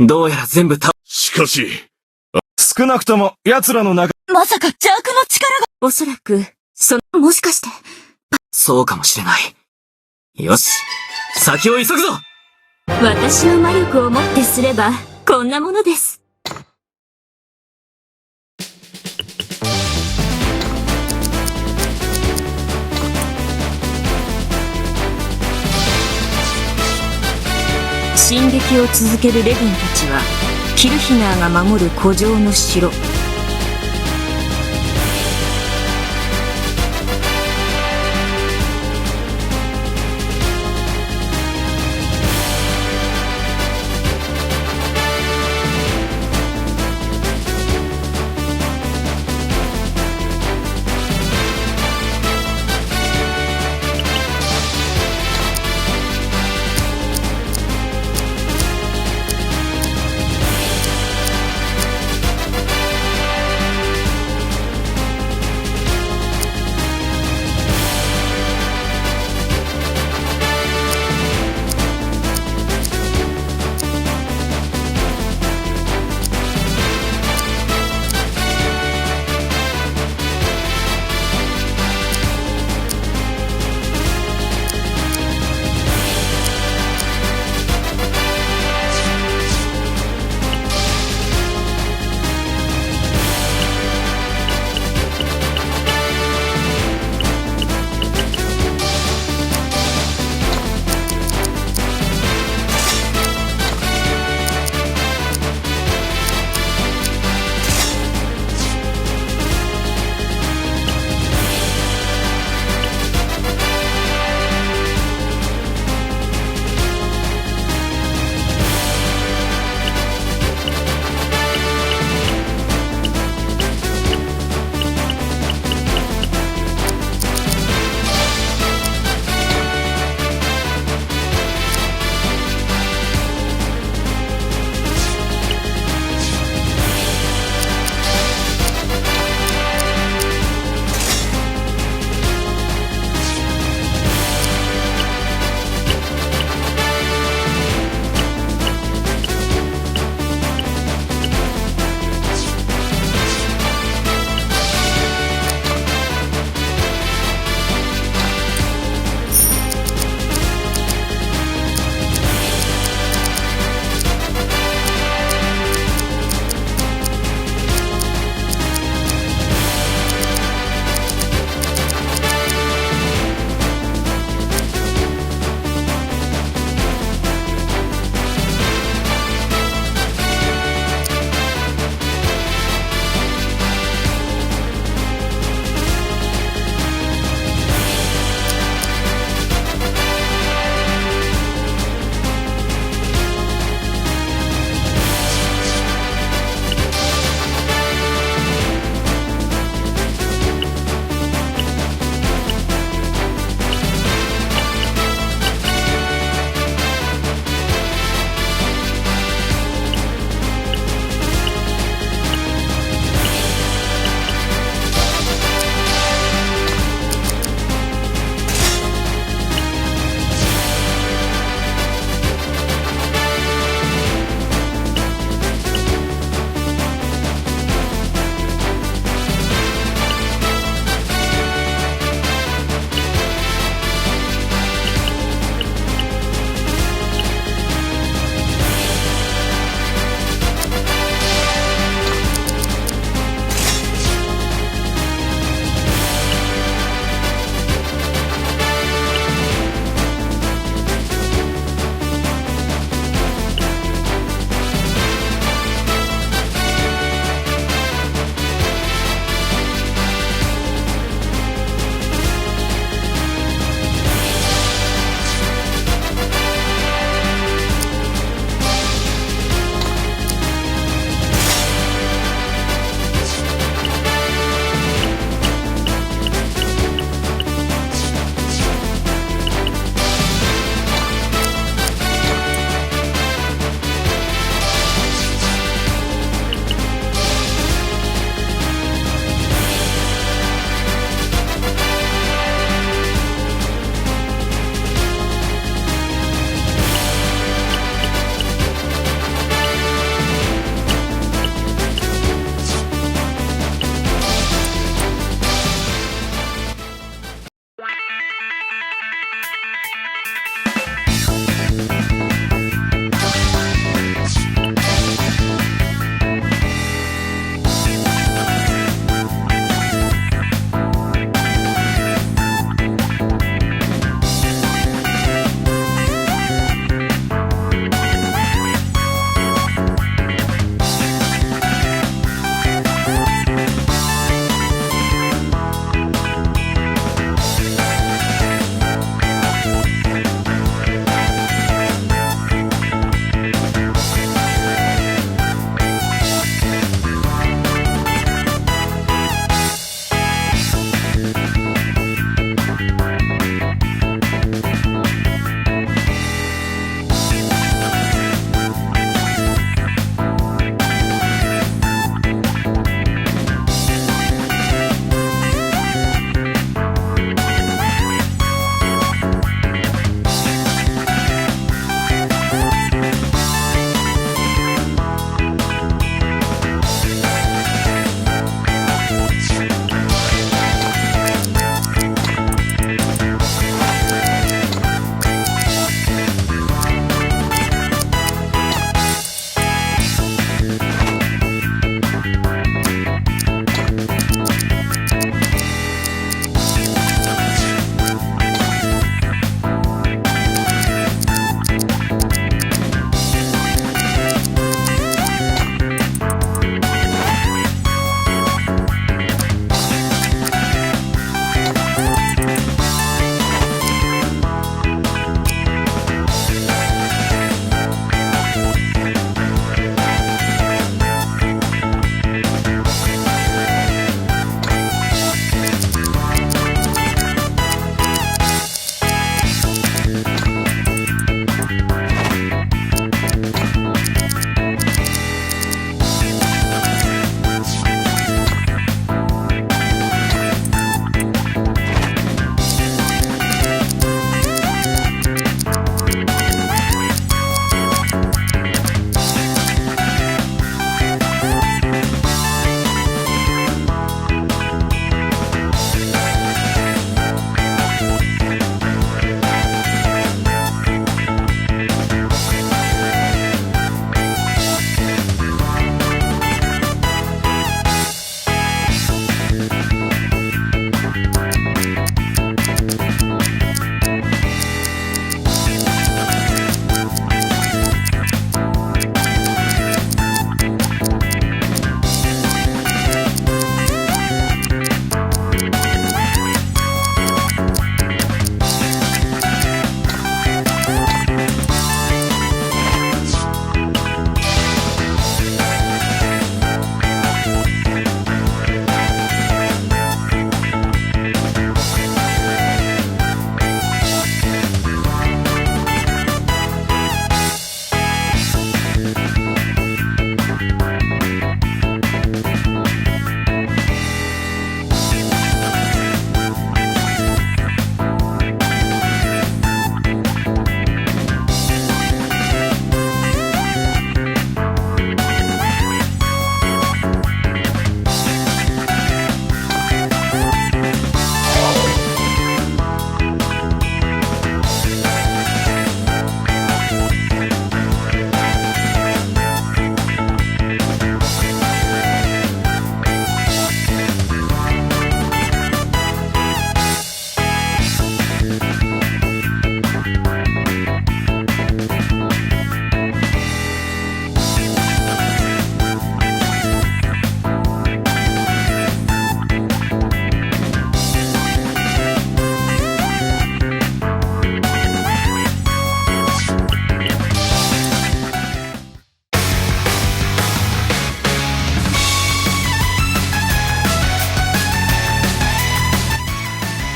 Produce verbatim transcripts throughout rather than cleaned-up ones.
どうやら全部倒、しかし、少なくとも奴らの中、まさか邪悪の力が。おそらく、その、もしかして。そうかもしれない。よし、先を急ぐぞ。私の魔力をもってすれば、こんなものです。進撃を続けるレデンたちは、キルヒナーが守る古城の城、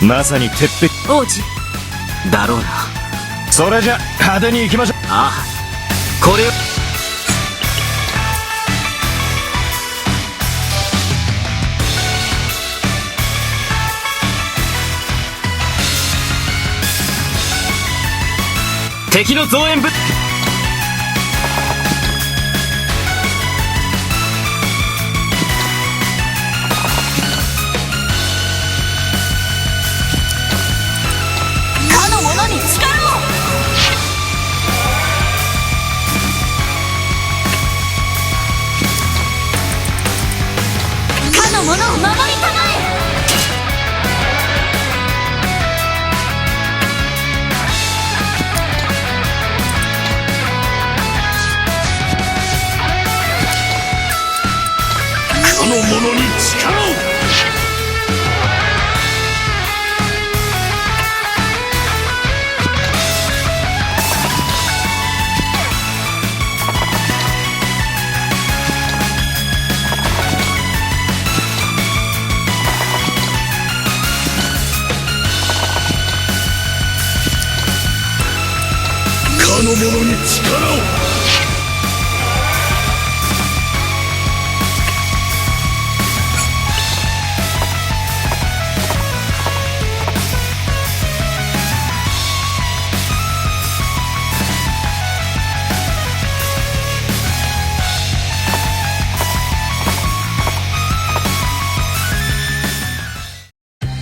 まさに、てっぺん。王子。だろうな。それじゃ、派手に行きましょう。ああ。これを。敵の増援部。かの者に力を。かの者を守りたまえ。かの者に力を。かの者に力を。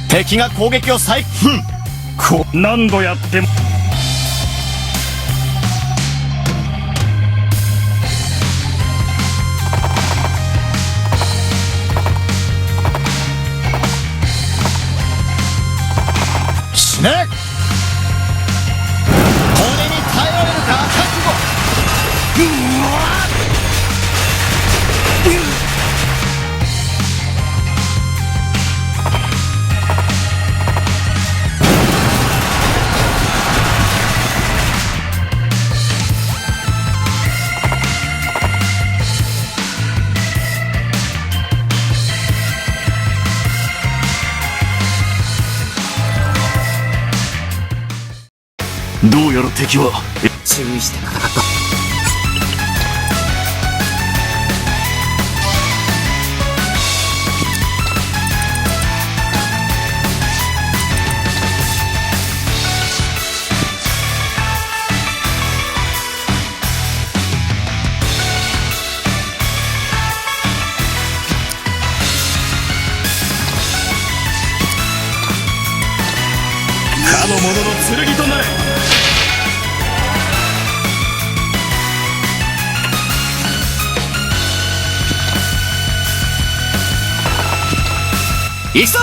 敵が攻撃を再、ふん。こ、何度やっても。死ね！これに耐えられるか、覚悟。うわっ！どうやら敵は、注意して戦った。かの者の剣となれ。いくぞ！